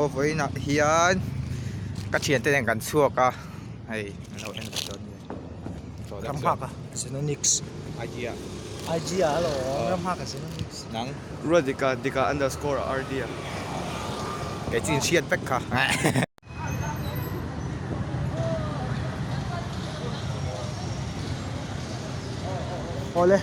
Aw vawiinah hian ka thiante nen kan chhuak a hei an lo en ve dawn nia. Ram nghak a Xenonix IG ah IG ah alo ram nghak a Xenonix. Nang. Ruatdika dika underscore RD ah. Kei chu in hriat vek kha. Awle.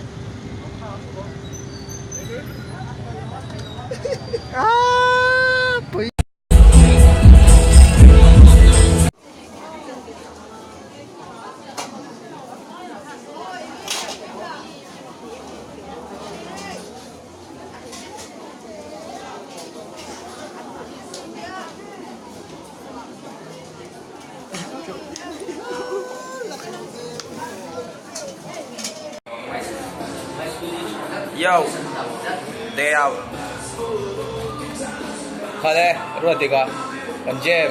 Yo day out Khale Ruatdika kan jam.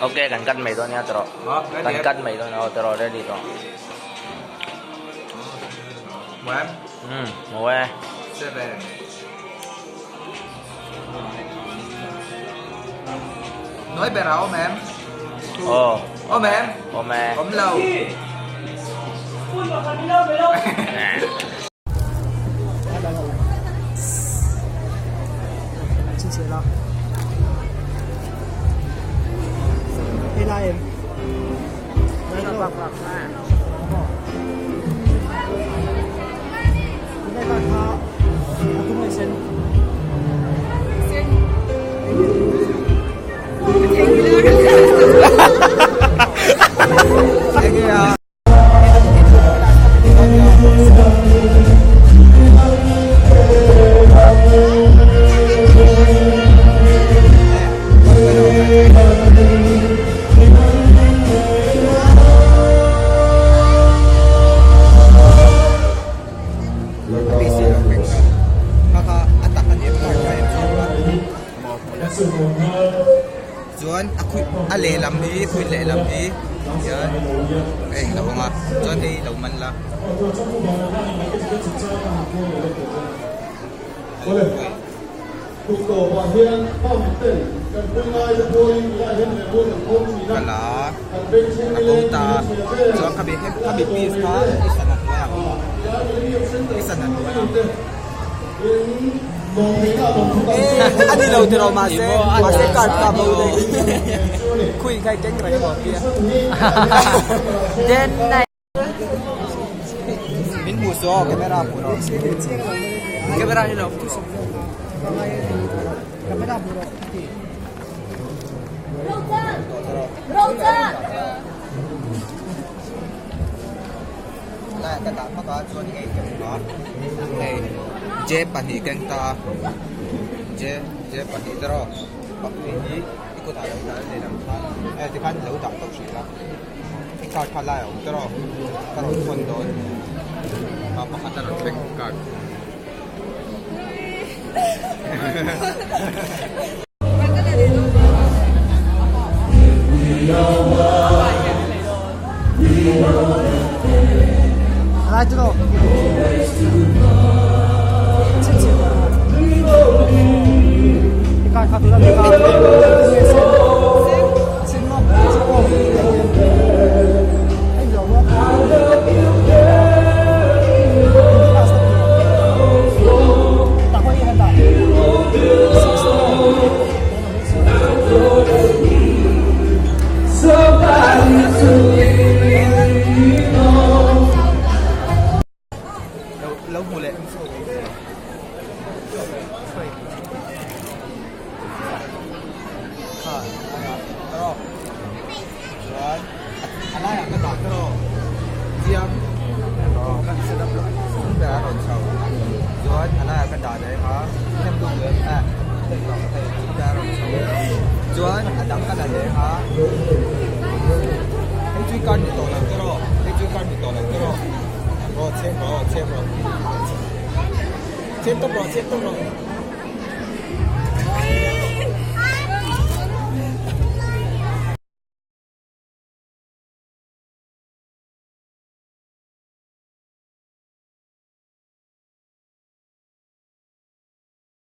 Ok kan cut mai dawn nia tawh kan cut mai dawn aw tawh ready tawh um maw e Nói ber a awm em? Aw. Awm em? Awm e. Awm lo. Chuan a khuih a lehlam hi khuih lehlam hi hian a eng lo ang a chuan hei lo man la. Ka la a bo ta chuan khami khami piece kha i sana hnuaiah a awm i sana hnuaiah a awm. A ni lo tiraw mahse mahse card ka bo daih khui kha i keng reng maw tia. Min hmuh suh aw camera hmuh rawh camera hi lo camera hmuh rawh Lai ka dah hmak a chuan hei ka hmu a hei J pahnih keng ta a J J pahnih te rawh pahnih hi i kutah lo dah lehlam khan eh tikhan lo dah tawp hrih la. I card kha lai a awm tawh ka rawn thawn dawn a pakhat a rawn thleng card. Lai chu rawh. I card kha tuna mi kha. Lo hmu leh. Kha. Chuan a dang ka la leh a, hei chu i card ni tawh lo tiraw, hei chu i card ni tawh lo tiraw, rawh chhem rawh aw chhem rawh, chhem tawp rawh chhem tawp rawh.